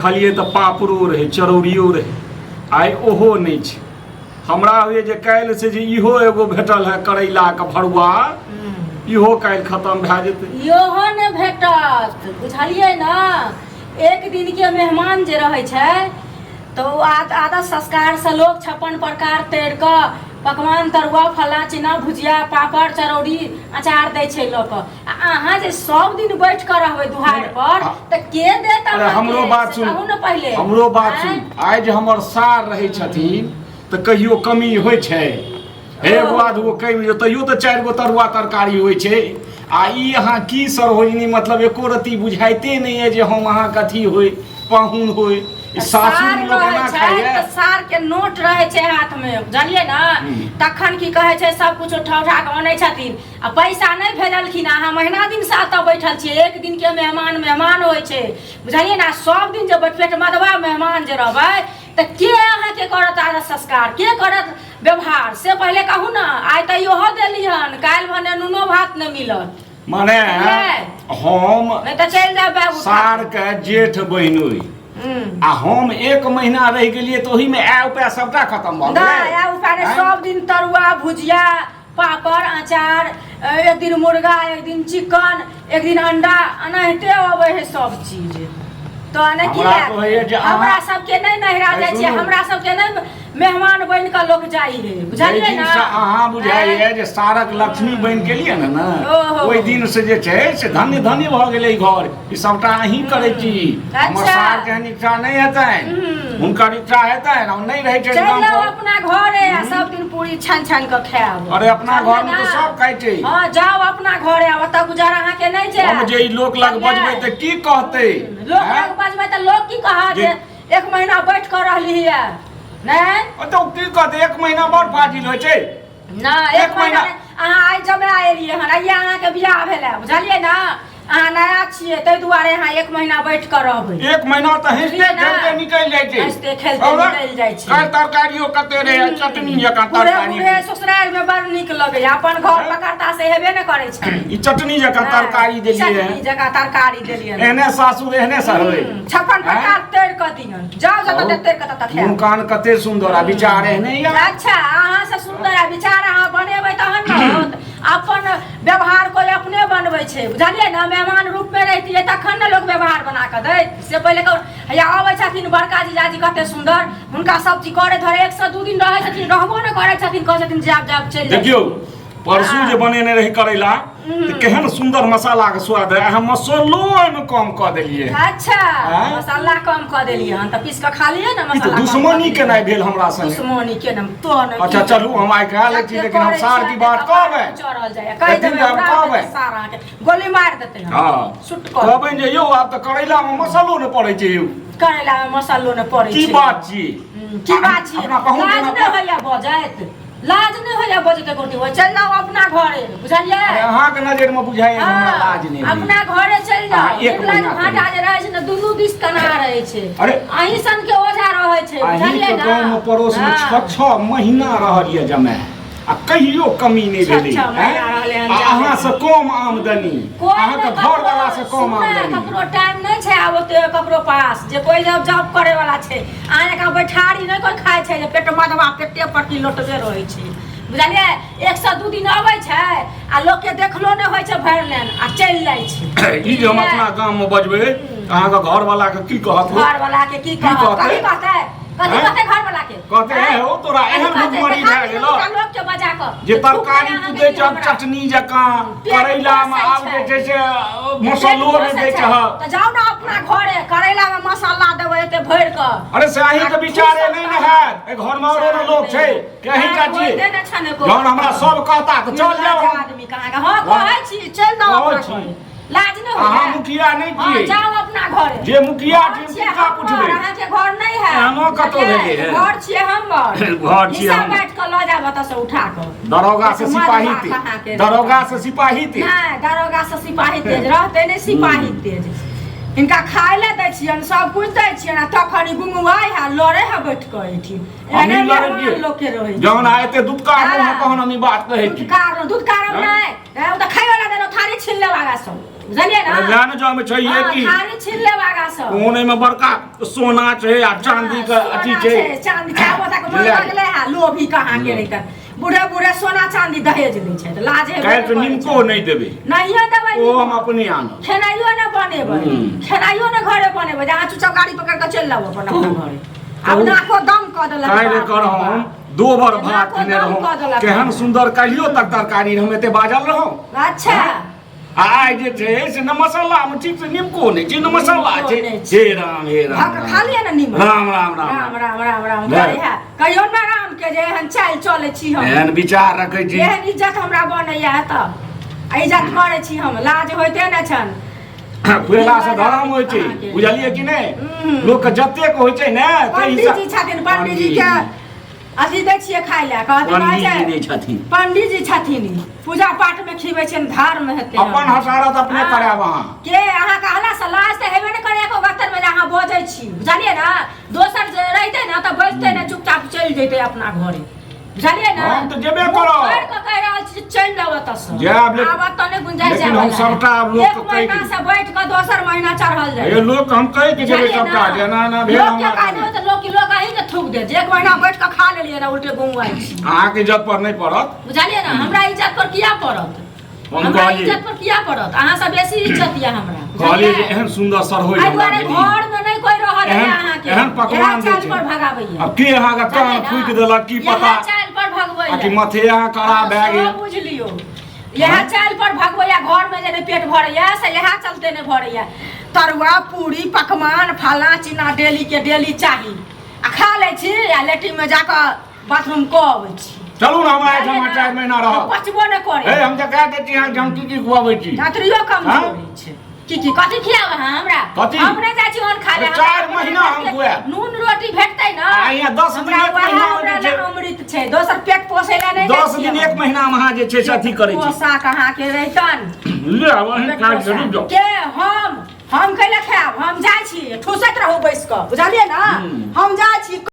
देखलियै तऽ पापड़ो रहै, चरौरियो रहै, आइ ओहो नहि छै। हमरा होइए जे काल्हि से जे इहो एगो भेटल है करैलाके भरुआ, इहो काल्हि खतम भए जेतै। इहो ने भेटत, बुझलियै ने? एक दिनके मेहमान जे रहै छै तऽ ओ आदत संस्कारसँ लोक 56 प्रकार तरि कऽ पकवान, तरुआ, फल्लाँ चिन्ना, भुजिया, पापड़, चरौरी, अचार दै छै लऽ कऽ। आ अहाँ जे सब दिन बैठ कऽ रहबै दुहार पर तऽ के देत अरे अहाँके? हमरो बात से सुन। कहू ने पहिले। हमरो बात आँय? सुन। आइ जे हमर सार रहै छथिन तऽ कहियो कमी होइ छै? एगो आधगो कमि जो तैयो तऽ 4 गो तरुआ तरकारी होइ छै। आ ई अहाँ की सरोजिनी, मतलब एको रत्ती बुझाइते नहि यऽ जे हम अहाँके अथी होइ, पाहुन होइ। ई सासुर सार लोक रहै एना छै खाइए? तऽ सार के नोट रहै छै हाथ में, बुझलियै ने? तखन की कहै छै, सब कुछ उठा उठा कऽ अनै छथिन आ पैसा नहि भेजलखिन। अहाँ महीना दिनसँ एतऽ बैठल छियै। एक दिनके मेहमान मेहमान होइ छै, बुझलियै ने? सब दिन जे पेट मदबा मेहमान जे रहबै तऽ के अहाँके करत आदत संस्कार, के करत व्यवहार, से पहिले कहू ने। आइ तऽ इहो देली हन, काल्हि भने नूनो भात नहि मिलत। माने हम नहि तऽ चलि जायब बैग उठा। सार के जेठ बहिनोई आ हम 1 महीना रहि गेलियै तऽ ओहिमे आय उपाय सबटा खतम भऽ गेलै। नहि, आय उपाय नहि। आँय? सब दिन तरुआ, भुजिया, पापड़, अचार, एक दिन मुर्गा, एक दिन चिकन, एक दिन अंडा, एनाहिते अबै है सब चीज। तऽ एना की हमरा हैत? कहैए जे अहाँ- हमरा सबके नहि नहिरा जाइ छियै, सुनू। हमरा सबके नहि मेहमान बनि कऽ लोक जाइ है, बुझलियै जाहि ने? दिनसँ अहाँ बुझाइए जे सारक लक्ष्मी बनि गेलियै ने ने, ओहो। ओहि दिन से जे छै से धन्य धन्य भऽ गेलै घर। ई सबटा अहीं करै छी। हमर सार के एहन इच्छा नहि हेतनि, हुनकर इच्छा हेतनि। हम नहि रहै छै चलि गाम जाउ पर। अपना घरे आ सब दिन पूरी छानि छानि कऽ खायब। अरे अपना बुझलियै घर मे तऽ ने? सब खाइ छै। हँ, जाउ अपना घरे आ ओतऽ गुजारा अहाँके नहि छै। हम जे ई लोक लग बजबै तऽ की कहतै? लोक आँय? लग बजबै तऽ लोक की कहत? जे- 1 महीना बैठ कऽ रहली है नहि? ओ तऽ ओ की कहतै? 1 महीना बड़ फाजिल होइ छै। नहि, एक एक महीना महीना- नहि। अहाँ आइ जमे एलियै हन, आइए अहाँके बियाह भेलै, बुझलियै ने? अहाँ नया छियै, ताहि दुआरे अहाँ 1 महीना बैठ कऽ रहबै। 1 महीना तऽ हँसिते बुझलियै ने? खेलते निकलि जाइ छै। हँसिते खेलते और निकलि जाइ छै। काल्हि तरकारियो कते रहै, चटनी जकाँ बूढ़े तरकारी। बूढ़े ससुरारि में बड़ नीक लगैया, अपन घर पकड़ता से हेबे ने करै छै। ई चटनी जकाँ तरकारी देलियै। चटनी जकाँ तरकारी देलियै। एहने सासुर एहने सर होइ। 56 प्रकार तोड़ि कऽ दियन, जाउ जतऽ तोड़ि कऽ ततऽ मुँह खायब। कान कते सुन्दर आ विचार एहने यऽ। अच्छा, अहाँ से सुन्दर आ विचार अहाँ बनेबै तहन ने होत। अपन व्यवहार कोइ अपने बनबै छै, बुझलियै ने? मेहमान रूपमे रहितियै तखन ने लोक व्यवहार बना कऽ दैत, से पहिले कहू। हैया अबै छथिन बड़का जीजाजी, कते सुन्दर हुनका सब चीज करे धरे। 1 से 2 दिन रहै छथिन, रहबो नहि करै छथिन, कहै छथिन जायब जायब, चलि जाइ। देखियौ, परसू जे बनेने रही करैला तऽ केहन सुन्दर मसाला के स्वाद है। अहाँ मसालो ओहिमे कम कऽ देलियै। अच्छा। आँय? मसाला कम कऽ देलियै हन तऽ पीस कऽ खा लियै ने। ई तऽ मसाला कम कऽ दुश्मनी देलियै। केनाइ भेल हमरा संगे। दुश्मनी केना तो ने? अच्छा चलू, हम आइ खा लै छी, लेकिन हम सार की बात कहबै। चढ़ल जाइए, कहि एथिन देबै तऽ हम उड़ा कहबै। देतै सार, अहाँके गोली मारि देतै हम। सुट कऽ कहबै जे यौ, आब तऽ करैला मे मसालो नहि पड़ै छै यौ। करैला मे मसालो नहि पड़ै की छै। बात छी? की बात छी? अपना पहुँच लाज जेना नहि होइया बजैत? लाज नहि होइया बजैत गोटी? हो, चलि जाउ अपना घरे, बुझलियै? अरे अहाँके नजर मे बुझाइए जे हमरा लाज नहि होइए। अपना घरे चलि जाउ। अहाँ एक निर्लाज महीना भाटा जे रहै छै ने, दुनू दिस कना रहै छै। अरे अहीं सन के ओझा रहै छै, बुझलियै अहींके ने? गाँव मे पड़ोस मे 6 6 महीना रहल यऽ जमाय आ कहियो कमी नहि छह भेलै। छह महीना आँय? रहलै हन आ जमाय। अहाँ से कम आमदनी, कोइ अहाँके नहि घर वाला से ककरो कम सुनू ने, आमदनी। ककरो टाइम नहि छै आब ओते ककरो पास जे कोइ जब जॉब करे वाला छै। अहाँ जकाँ बैठारी नहि कोइ खाइ छै जे पेट मधवा पेटे पर की लोटबे रहै छै, बुझलियै? 1 से 2 दिन अबै छै आ लोकके देखलो नहि होइ छै भरि लेन आ चलि जाइ छै। ई जे हम अपना गाम मे बजबै, अहाँके घर वाला के की कहत? घर वाला के की की कहत? कहतै? कथी कहतै? कथी आँय? कहतै घर वाला के? कहतै, आँय? हे हो, तोरा कथी एहन कहतै? भुखमरी देखा भए दियौ गेलौ दूटा लोक के बजा कऽ जे थूक तरकारी देबै तू अहाँके दै की छह हमरा? चटनी जकाँ, पेट करैला मे पोसै आब जे छै। छै से मसालो नहि दै छह। तऽ जाउ ने अपना घरे, करैला मे मसाला देबै एते भरि कऽ। अरे से अहींके विचारे नहि ने हैत, एहि घरमे औरो ने लोक छै कि अहीं टा छियै? होइते ने छै ने कोइ। जहन हमरा सब कहता तऽ चल जाउ हम। आदमी कहाँ के? हँ, कहै छी, चलि जाउ कहै अपना छी। घरे। लाज नहि होइए? अहाँ मुखिया नहि हँ, छियै। जाउ अपना घरे। जे मुखिया घर छै छियै तिनका हमर, पुछबै। अहाँके घर नहि है। एहनो कतौ बुझलियै? भेलै है? घर छियै हमर। घर छियै हिस्सा हमर। बाँटि कऽ लऽ जायब ओतऽ से उठा कऽ। दरोगा से सिपाही मधुआ तेज। कहाँके? दरोगा से सिपाही तेज। नहि, दरोगा से सिपाही तेज रहतै नहि। सिपाही तेज हिनका खाय लए दै छियनि, सब कुछ दै छियनि आ तखन ई गुंगुआइ है, लड़े है बैठ कऽ एहिठिन। हम एहने ई लड़ै मेहमान छियै। लोक के रहै छै। जहन अहाँ एते दुत्कार हाँ। हँ, तहन हम ई बात कहै छी। दूधकारम, दूधकारम। हाँ? नहि, ओ तऽ खाय वाला देलहुँ, थारी छीन लेब आगा सब। बुझलियै ने? अरे जान जो में छै हाँ, की थारी छीन लेब आगा से। कोन एहिमे बड़का सोना छै आ चांदी के हाँ, अथी सोना छै। चांदी चाहो तक मन ले। लगले है लोभी कहाँ के रहितन। बूढ़े बूढ़े सोना चांदी दहेज लै छै तऽ लाज हेबे काल्हि तऽ ने करै निमको छै। नहि देबै। नहियो देबै। ओ हम अपने आनब। खेनाइयो ने बनेबै। खेनाइयो ने घरे बनेबै। जे अहाँ चुपचाप गाड़ी पकड़ कऽ चलि आउ अपन अपना घरे। आब कहू। नाको दम कऽ देलक। काल्हि बाप एकर रे हम बाप। दो बार भात नाको खेने दम रहौं। कऽ देलक। केहन सुन्दर काल्हियो तक तरकारी हम एते बाजल रहौं। अच्छा। आ आइ जे छै से न मसाला मे ठीक से निमको नहि छै न मसाला निमको छै। नहि छै। हे राम हे राम। भक खा लिअ ने नीमक। राम राम राम। राम राम राम राम। नहि। करे है कहियो ना राम के जे एहन चालि चलै छी हम। एहन विचार रखै छी। एहन इज्जत हमरा बनैया तऽ आ इज्जत करै छी हम, लाज होइते ने छनि। खुएला से धर्म होइ छै, बुझलियै कि नहि? लोक के जतेक होइ छै ने ताहि पंडीजी छथिन, पंडीजी के अथी दै छियै खाय लए, कहथिन कहै पंडीजी छै नहि छथिन। पंडीजी छथिन ई। पूजा पाठ में खिबै छियनि, धर्म हेतै। अपन हसारत अपने हाँ। करायब अहाँ। के अहाँ कहला से लाज तऽ हेबे ने करे एको गत्तर में जे अहाँ बजै छी, बुझलियै ने? दोसर जे रहितै ने तऽ बजतै ने, चुपचाप चलि जैतै अपना घरे, बुझलियै ने? हम तऽ जेबे मुँह करब। फाड़ि कऽ कहि रहल छी, चलि जाउ एतऽ सँ। जायब, लेकिन- आब एतऽ नहि गुंजाइश लेकिन हम जायवला है। सबटा आब लोक एक के कहि महीना के- से बैठ कऽ दोसर महीना चढ़ल जाय। हे लोक हम कहि के जेबै बुझलियै सबटा ने? जे एना एना भेल लोक के हमरा कहि देबै तऽ लोक लोक अहीं के थूक देत जे एक महीना बैठ कऽ खा लेलियै ने उल्टे गुंगुआइ छी। अहाँके इज्जत पर नहि पड़त। बुझलियै ने? हमरा इज्जत पर किया पड़त? हम हमरा कहलियै- इज्जत पर किया पड़त? अहाँ से बेसी इज्जत यऽ हमरा। कहलियै जे बुझलियै? एहन सुन्दर सरहोइ एहि हमरा दुआरे भेली। घर में नहि कोई रहऽ दैया एहन- अहाँके। एहन पकवान इएह दै चालि छै। पर भगाबैया। आब के अहाँके कान बुझलियै ने? फूकि देलक की इएह पता चालि पर भगबैया। आ कि माथे अहाँ कड़ा भए गेल। सेहो बुझि लियौ। इएह चालि पर भगबैया। घर में जे नहि पेट भरैया से इएह चलते नहि भरैया। तरुआ पूरी पकवान फलां चिन्ना डेली के डेली चाही आ खा लै छी आ लेट्रिन में जाकऽ बाथरूम कऽ अबै छी। चलू ने हमरा एहिठाम 4 महीना रहब। पचबो नहि करे। हे हम तऽ कह दै छी अहाँके हम की की खुआबै छी। रात्रियो कम हाँ? छै। की की कथी खियाब अहाँ हमरा? कथी? हम नहि जाइ छी ओहन खाय लए। 4 महीना हम खुआएब। नून रोटी भेटतै ने। आ यहाँ 10 दिन हमरा एक वएह महीना हमरा जे लए छै- अमृत छै, दोसर पेट पोसै लए नहि जाइ 10 छियै दिन हम। 1 महीना मे अहाँ जे छै से अथी करै छी। पोशाक अहाँके रहितन। ले आब अहीं पेट खाइ पोसा। रुकि जाउ। के हम कैले खायब? हम जाइ छी, ठूसैत रहू बैस कऽ, बुझलियै ने? हम जाइ छी।